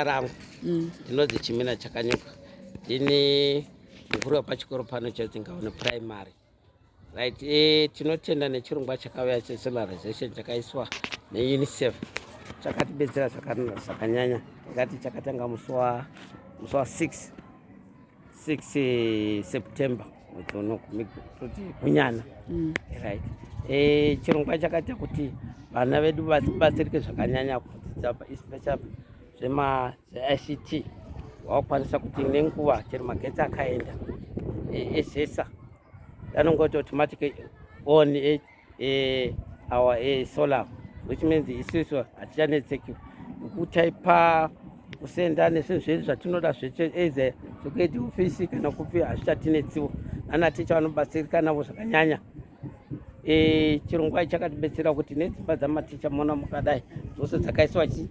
Rangu ndinonzi Chimina Chakanyuka. Ndini mukuru wepachikoro pano cheDzingaone Primary. Right, tinotenda nechirongwa chakauya chesolarization chakaiswa neUNICEF. Chakatibetsera zvakanyanya. Tingati chakatanga musi wa 6 6 September mwedzi uno, toti Gunyana. Right, chirongwa chakaita kuti vana vedu vabatsirike zvakanyanya kudzidza, especially zvema zveICT. Wakwanisa kuti nenguva chero magetsi akaenda, eZESA anongoti automatic on our solar, which means isusu hatichanetseki kutaipa, kusenda nezvinhu zvedu zvatinoda zvese, either zvekuiti ofisi kana kupi, hazvichatinetsiwo. Nana ticha vanobatsirika navo zvakanyanya. Chirongwa ichi chakatibetsera kuti nedzimba dzamaticha mona mukadai dzose dzakaiswa chi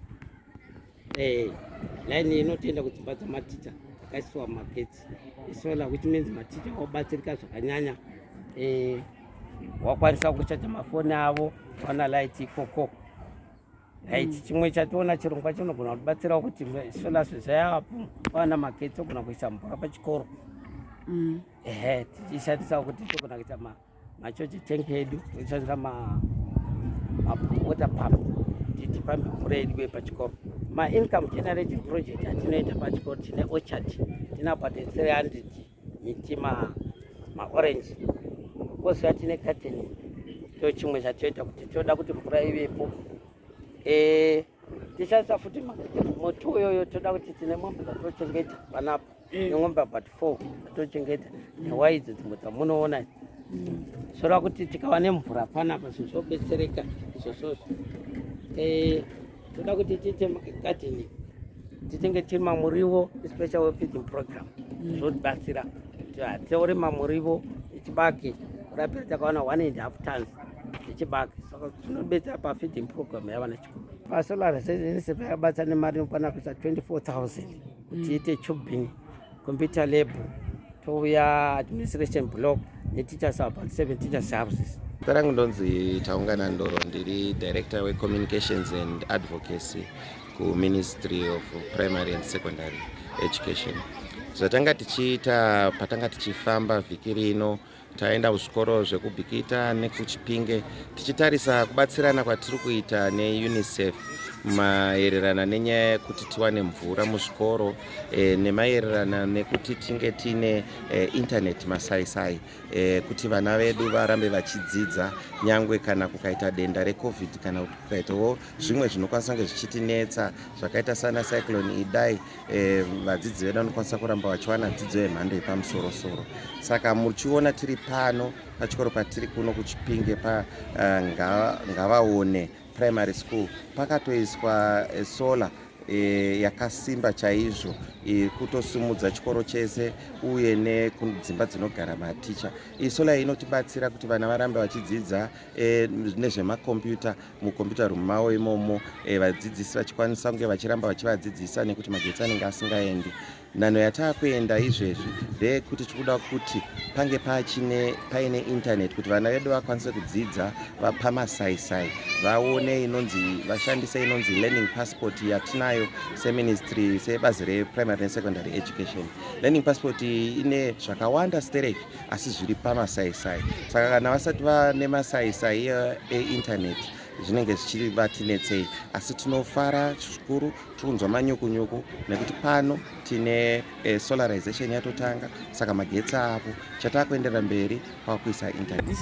line inotoenda kudzimba dzamaticha, dzakaiswa magetsi esolar, which means maticha wabatsirika zvakanyanya. Wakwanisa kuchaja mafoni avo, wana light ikoko. Right, chimwe chationa, chirongwa chinogona kutibatsirawo kuti solar sezvayavapo, wana magetsi, ogona kuisa mvura pachikoro. Ehe, tichishandisawo kuti togona kuita maChochi tank edu, tichishandisa mawater pump kuti tipambe mvura yedu yepachikoro. Maincome generating project atinoita pachikoro, tine orchard, tine about 300 miti maorange, koziva tine garden. Ndo chimwe chatinoita kuti toda kuti mvura ivepo. Tishandisa futi muti uyoyo. Toda kuti tine mombe dzatochengeta panapa, nemombe about four dzatochengeta, nehwai idzo dzimwe dzamunoona. Zvoreva kuti tikava nemvura panapa, zvinhu zvobetsereka izvozvozvo. Toda kuti tiite gardening, titenge tirima muriwo, especially feeding program, zvotibatsira kuti hatorima muriwo echibage. Kurapira takawana 1.5 tons echibage, saka tinobetsera pafeeding program yavana chikoro. Pasolar, UNICEF yakabatsa nemari inokwana kuisa 24,000 kuti iite tubing, computer lab, touya administration block neteachers, about seven teachers houses. Zita rangu ndonzi Taungana Ndoro, ndiri director wecommunications and advocacy kuMinistry of Primary and Secondary Education. Zvatanga tichiita patanga tichifamba vhiki rino, taenda kuzvikoro zvekuBikita nekuChipinge, tichitarisa kubatsirana kwatiri kuita neUNICEF maererano nenyaya yekuti tiwane mvura muzvikoro, nemaererano nekuti tinge tiine internet, masaisai, kuti vana vedu varambe vachidzidza nyangwe kana kukaita denda reCovid, kana kuti kukaitawo zvimwe zvinokwanisa kunge zvichitinetsa zvakaita sana Cyclone Idai. Vadzidzi vedu vanokwanisa kuramba vachiwana dzidzo yemhando yepamusorosoro. Saka muchiona tiri pano pachikoro patiri kuno kuChipinge pa Ngavaone Primary School, pakatoiswa solar yakasimba chaizvo, iri kutosimudza chikoro chese uye nekudzimba dzinogara maticha. Iyi solar inotibatsira kuti vana varambe vachidzidza nezvemakombiyuta mucomputer room mavo imomo, vadzidzisi vachikwanisa kunge vachiramba vachivadzidzisa nekuti magetsi anenge asingaendi. Nhanho yataakuenda izvezvi ndeyekuti tiri kuti pange pachine paine internet kuti vana vedu vakwanise kudzidza pamasaisai, vaone inonzi, vashandise inonzi learning passport yatinayo seministry, sebazi reprimary nesecondary education. Learning passport iyi ine zvakawanda stereki, asi zviri pamasaisai. Saka kana vasati vane masaisai einternet, zvinenge zvichivatinetsei. Asi tinofara zvikuru, tikunzwa manyukunyuku nekuti pano tine solarization yatotanga, saka magetsi apo. Chatakuenderera mberi kwakuisa internet.